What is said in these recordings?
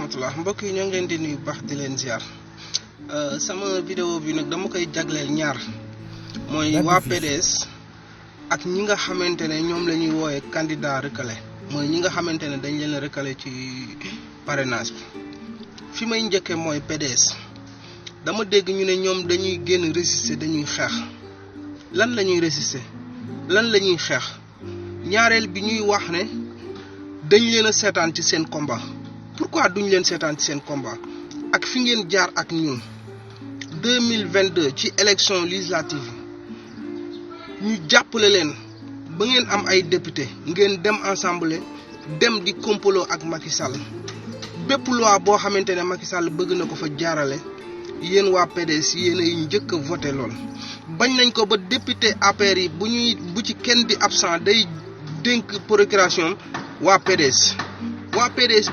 rahmatullah mbokk yi ñoo ngi leen di nuyu baax di leen ziar sama vidéo bi nag dama koy jagleel ñaar mooy waa PDS ak ñi nga xamante ne ñoom la ñuy wooyee candidat recalé mooy ñi nga xamante ne dañ leen recalé ci parrainage bi fi may njëkkee mooy PDS dama dégg ñu ne ñoom dañuy génn résister dañuy xeex lan la ñuy résister lan la ñuy xeex ñaareel bi ñuy wax ne dañ leen a seetaan ci seen combat pourquoi duñ leen seetaan ci seen combat ak fi ngeen jaar ak ñun 2022 ci élection législative ñu jàppale leen ba ngeen am ay député ngeen dem ensemble dem di complot ak Macky Sall bépp loi boo xamante ne Macky Sall bëgg na ko fa jaarale yéen waa PDS yéen ay njëkk a voté lool bañ nañ ko ba député APR yi bu ci kenn di absent day dénk procuration waa PDS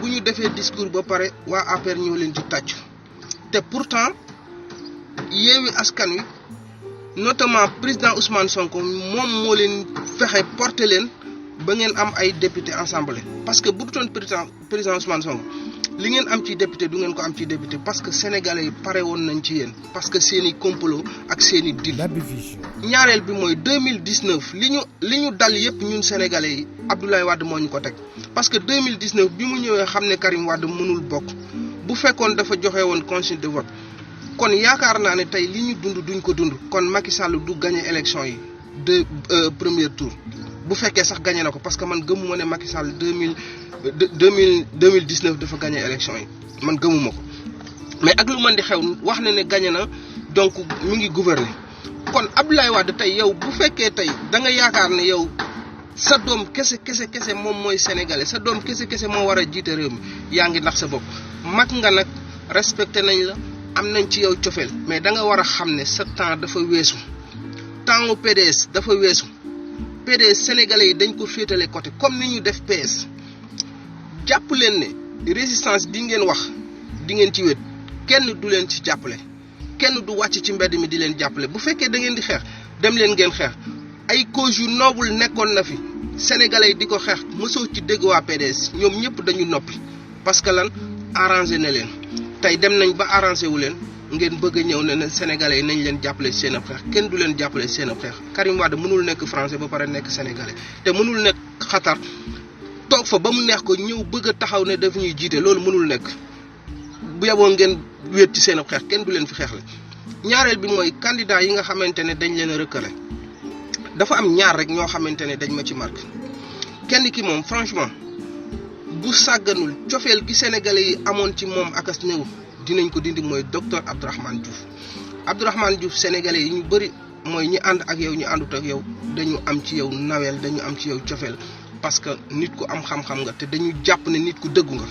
bu ñu defee discours ba pare waa APR ñoo leen di tàcc te pourtant Yewwi Askan Wi notamment président Ousmane Sonko moom moo leen fexe porter leen ba ngeen am ay député ensemble parce que bu dutoon président Ousmane Sonko li ngeen am ci député du ngeen ko am ci député parce que sénégalais yi pare woon nañ ci yéen parce que seeni complot ak seeni deal ñaareel bi mooy 2019 li ñu dal yépp ñun sénégalais yi Abdoulaye Wade moo ñu ko teg parce que 2019 bi mu ñëwee xam ne Karim Wade mënul bokk bu fekkoon dafa joxe woon consigne de vote kon yaakaar naa ne tey li ñu dund duñ ko dund kon Macky Sall du gagné élection yi premier tour bu fekkee sax gagné na ko parce que man gëmuma ne Macky Sall 2019 dafa gagné élection yi man gëmuma ko mais ak lu mën di xew wax na ne gagné na donc mi ngi gouverner kon Abdoulaye Wade tey yow bu fekkee tey da nga yaakaar ne yow sa doom kese moom mooy sénégalais sa doom kese moo war a jiite réew mi yaa ngi nax sa bopp mag nga nag respecté nañ la am nañ ci yow cofeel mais da nga war a xam ne sa temps dafa weesu temps PDS dafa weesu PDS sénégalais yi dañ ko féetale côté comme ni ñu def PS jàpp leen ne résistance bi ngeen wax di ngeen ci wét kenn du leen ci jàppale kenn du wàcc ci mbedd mi di leen jàppale bu fekkee da ngeen di xeex dem leen ngeen xeex ay cause yu noble nekkoon na fi sénégalais yi di ko xeex mosoo ci dégg waa PDS ñoom ñëpp dañu noppi parce que lan arrangé na leen tey dem nañ ba arrangé wu leen ngeen bëgg a ñëw ne sénégalais yi nañ leen jàppale ci seen ab xeex kenn du leen jàppale ci seen ab xeex Karim Wade mënul nekk français ba pare nekk sénégalais te mënul nekk xatar toog fa ba mu neex ko ñëw bëgg a taxaw ne daf ñuy jiite loolu mënul nekk bu yeboo ngeen wéet ci seen ab xeex kenn du leen fi xeexle ñaareel bi mooy candidat yi nga xamante ne dañ leen a recalé dafa am ñaar rek ñoo xamante ne dañ ma ci marqué kenn ki moom franchement bu sàgganul cofeel gi sénégalais yi amoon ci moom akas néew dinañ ko dindi mooy docteur Abdourahmane Diouf sénégalais yi ñu bëri mooy ñi ànd ak yow ñu àndut ak yow dañu am ci yow naweel dañu am ci yow cofeel parce que nit ku am xam-xam nga te dañu jàpp ne nit ku dëggu nga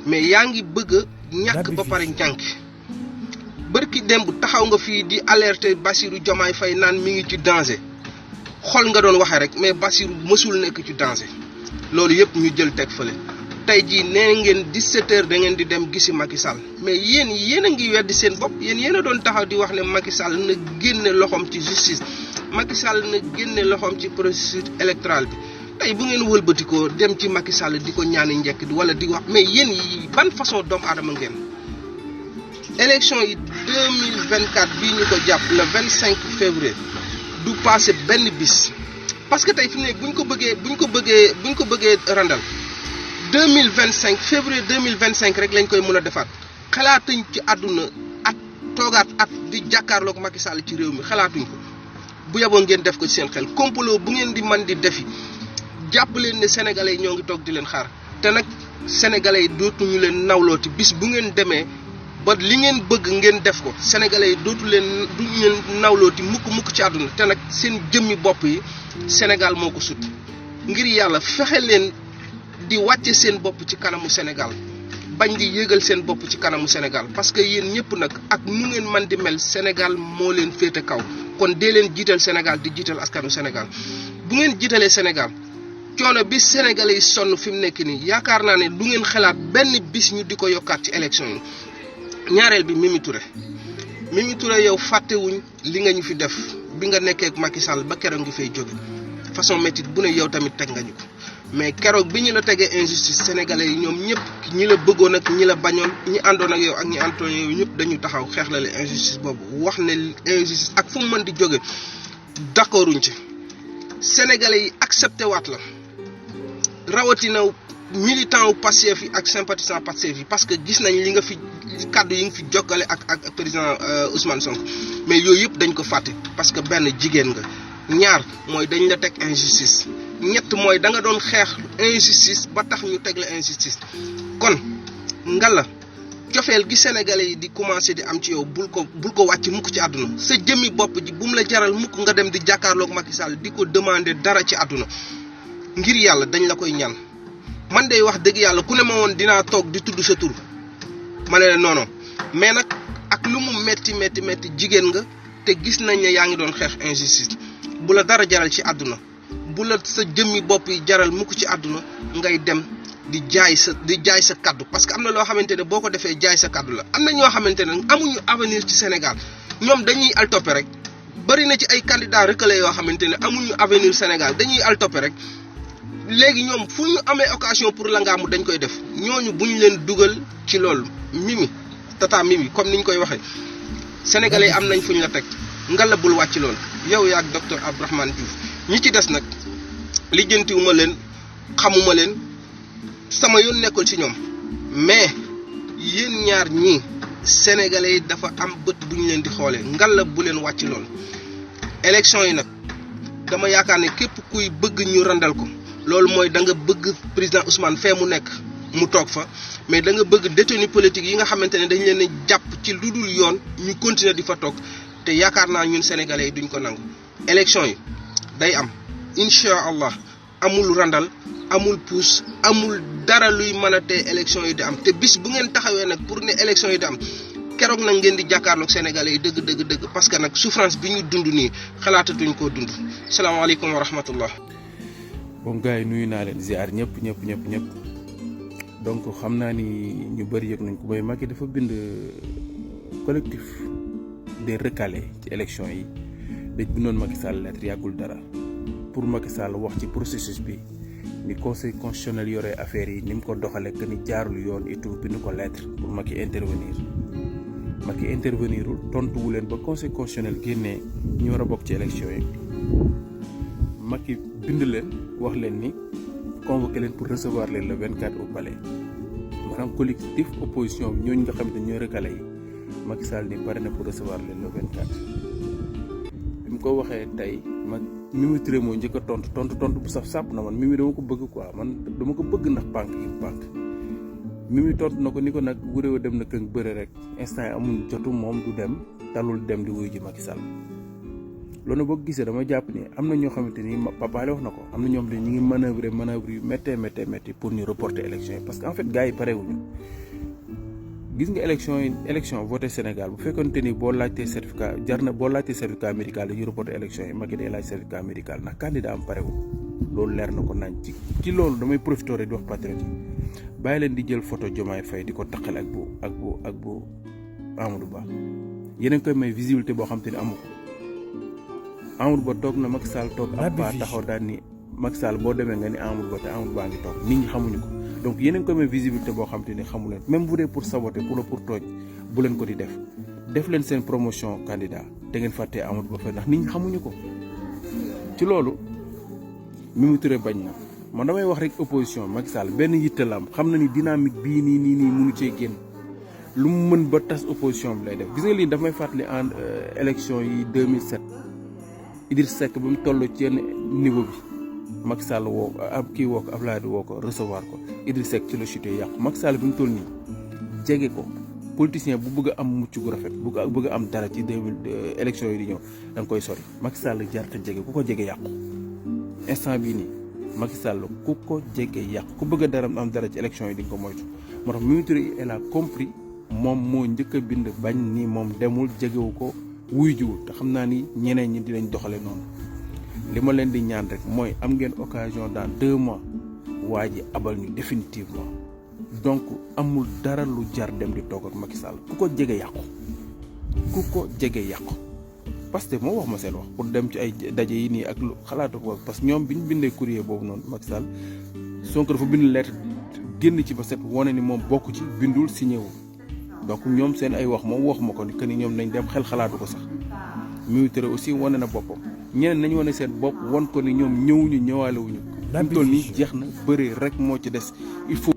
mais yaa ngi bëgg a ñàkk ba pare ñànk bërki démb taxaw nga fii di alerter Bassirou Diomaye Faye naan mi ngi ci danger xol nga doon waxee rek mais Bassirou mësul nekk ci danger loolu yëpp ñu jël teg fële tey jii nee ngeen 17h da ngeen di dem gisi Macky Sall mais yéen a ngi weddi seen bopp yéen a doon taxaw di wax ne Macky Sall na génne loxoom ci justice Macky Sall na génne loxoom ci processus électoral bi tey bu ngeen wëlbatikoo dem ci Macky Sall di ko ñaani njëkk wala di wax mais yéen yi ban façon doomu aadama ngeen élection yi 2024 bii ñu ko jàpp le 25 février du passé benn bis parce que tey fi mu ne buñ ko bëggee randal 2025 février 2025 rek lañ koy mën a defaat xalaatuñ ci àdduna at toogaat at di jàkkaarloog Macky Sall ci réew mi xalaatuñ ko bu yeboo ngeen def ko ci seen xel complot bu ngeen di man di defi jàpp leen ne sénégalais yi ñoo ngi toog di leen xaar te nag sénégalais yi dootuñu leen nawlooti bis bu ngeen demee ba li ngeen bëgg ngeen def ko sénégalais yi duñu leen nawlooti mukk ci àdduna te nag seen jëmmi bopp yi Sénégal moo ko sut ngir yàlla fexe leen di wàcce seen bopp ci kanamu Sénégal bañ di yéegal seen bopp ci kanamu Sénégal parce que yéen ñëpp nag ak nu ngeen man di mel Sénégal moo leen féete kaw kon dee leen jiital Sénégal di jiital askanu Sénégal bu ngeen jiitalee Sénégal coono bi sénégalais yi sonn fi mu nekk nii yaakaar naa ne du ngeen xalaat benn bis ñu di ko yokkaat ci élection yi ñaareel bi Mimi Touré yow fàttewuñ li nga ñu fi def bi nga nekkee ak Macky Sall ba keroog ngi fay jóge façon métit bu ne yow tamit teg nga ñu ko mais keroog bi ñu la tegee injustice sénégalais yi ñoom ñëpp ñi la bëggoon ak ñi la bañoon ñi àndoon ak yow ak ñi àndoon yow ñëpp dañu taxaw xeex la injustice boobu wax ne injustice ak fu mu mën di jóge d'accorduñ ci sénégalais yi accepté waat la rawatina militant wu Pastef yi ak sympathisant Pastef yi parce que gis nañ li nga fi kàddu yi nga fi jokkale ak président Ousmane Sonko mais yooyu yëpp dañ ko fàtte parce que benn jigéen nga ñaar mooy dañ la teg injustice ñett mooy da nga doon xeex injustice ba tax ñu teg la injustice kon nga la cofeel gi sénégalais yi di commencé di am ci yow bul ko wàcc mukk ci àdduna sa jëmmi bopp ji bu mu la jaral mukk nga dem di jàkkaarloog Macky Sall di ko demander dara ci àdduna ngir yàlla dañ la koy ñaan man day wax dëgg yàlla ku ne ma woon dinaa toog di tudd sa tur ma ne la non non mais nag ak lu mu metti jigéen nga te gis nañ ne yaa ngi doon xeex injustice bu la dara jaral ci àdduna bu la sa jëmmi bopp yi jaral mukk ci àdduna ngay dem di jaay sa kaddu parce que am na loo xamante ne boo ko defee jaay sa kaddu la am na ñoo xamante ne amuñu avenir ci Sénégal ñoom dañuy altoppe rek bari na ci ay candidats recalés yoo xamante ne amuñu avenir Sénégal dañuy altoppe rek léegi ñoom fu ñu amee occasion pour la ngaamu dañ koy def ñooñu bu ñu leen dugal ci loolu tata Mimi comme niñ koy waxee sénégalais yi am nañ fu ñu la teg ngalla bul wàcc loolu yow yaak docteur Abdourahmane Diouf ñi ci des nag lijjantiwuma leen xamuma leen sama yoon nekkul ci ñoom mais yéen ñaar ñii sénégalais yi dafa am bët bu ñu leen di xoolee ngalla bu leen wàcc loolu élection yi nag dama yaakaar ne képp kuy bëgg ñu randal ko loolu mooy da nga bëgg président Ousmane fee mu nekk mu toog fa mais da nga bëgg détenu politique yi nga xamante ne dañ leen a jàpp ci lu dul yoon ñu continuer di fa toog te yaakaar naa ñun sénégalais yi duñ ko nangu élection yi day am incha allah amul randal amul puus amul dara luy mën a tee élection yi di am te bis bu ngeen taxawee nag pour ne élection yi di am keroog nag ngeen di jàkkaarloog sénégalais yi dëgg parce que nag souffrance bi ñu dund nii xalaatatuñ koo dund salaamaaleykum wa rahmatullah. bon gars yi nuyu naa leen ziar ñëpp donc xam naa ni ñu bëri yëg nañ ko mooy Macky dafa bind collectif des recalés ci élection yi dañ bindoon Macky Sall lettre yàggul dara pour Macky Sall wax ci processus bi ni conseil constitutionnel yore affaire yi ni mu ko doxalee que ni jaarul yoon et tout bind ko lettre pour Macky intervenirul tontuwu leen ba conseil constitutionnel génnee ñu war a bokk ci élection yi Macky bind leen wax leen ni convoqué leen pour recevoir leen le 24 au palais maanaam collectif opposition bi ñooñu nga xam ne ñooy recalé yi Macky Sall ni pare na pour recevoir leen le 24. bi mu ko waxee tey Mimi Touré moo njëkk a tontu bu saf sàpp na man Mimi dama ko bëgg quoi man dama ko bëgg ndax pànk Mimi tontu na ko ni ko nag bu réew dem na këng bëre rek instant yi amul jotu moom du dem talul dem di wuyu ji Macky Sall. loolu boo gisee dama jàpp ni am na ñoo xamante ni Papa wax na ko am na ñoom te ñu ngi manœuvre yu méttee pour ñu reporter élection yi parce que en fait gars yi parewuñu gis nga élection voté Sénégal bu fekkonte ni boo laajtee certificat certificat médical dañuy reporter élection yi Macky day laaj certificat médical ndax candidat am parewul loolu leer na ko nañ ci loolu damay profité rek di wax patriote yi bàyyi leen di jël photo Diomaye Faye di ko taqale ak bu Amadou Ba yeneen koy may visibilité boo xam te ni amu ko Amadou Ba toog na Macky Sall toog ab ba taxaw daal ni Macky Sall boo demee nga ni Amadou Ba te Amadou Ba ngi toog nit ñi xamuñu ko donc yeneen ko may visibilité boo xam te ni xamu leen même bu dee pour saboter pour tooñ bu leen ko di def leen seen promotion candidat te ngeen fàttee Amadou Ba fa ndax nit ñi xamuñu ko ci loolu Mimi Touré bañ na man damay wax rek opposition Macky Sall benn yitte la am xam na ni dynamique bii nii mënu cee génn lu mu mën ba tas opposition bi lay def gis nga lii daf may fàttali en élection yi 2007 Idriss Seck ba mu toll ci yenn niveau bi Macky Sall woo ko Abdoulaye woo ko recevoir ko Idriss Seck ci la chuté yàqu Macky Sall bi mu toll nii jege ko politicien bu bëgg a am mucc gu rafet bu bëgg a am dara ci 2000 élection yi di ñëw da nga koy sori Macky Sall jarta jege ku ko jege yàqu instant bii nii Macky Sall ku ko jege yàqu ku bëgg a dara am dara ci élection yi di nga ko moytu moo tax Mimi Touré elle a compris moom moo njëkk a bind bañ ni moom demul jegewu ko wuy jiwul te xam naa ni ñeneen ñi dinañ doxale noonu li ma leen di ñaan rek mooy am ngeen occasion dans 2 mois waa ji abal ñu définitivement donc amul dara lu jar dem di toog ak Macky Sall ku ko jege yàqu parce que moo wax ma seen wax pour dem ci ay daje yi nii ak lu xalaatu ko parce que ñoom bi ñu bindee courrier boobu noonu Macky Sall Sonko dafa bind lettre génn ci ba set wane ni moom bokk ci bindul signé wu donc ñoom seen ay wax moom waxuma ko ni que ni ñoom nañ dem xel xalaatu ko sax Mimi Touré aussi wane na boppam ñeneen nañu wane seen bopp wan ko ni ñoom ñëwuñu ñëwaalewuñu. fi mu toll nii jeex na bëri rek moo ci des il faut.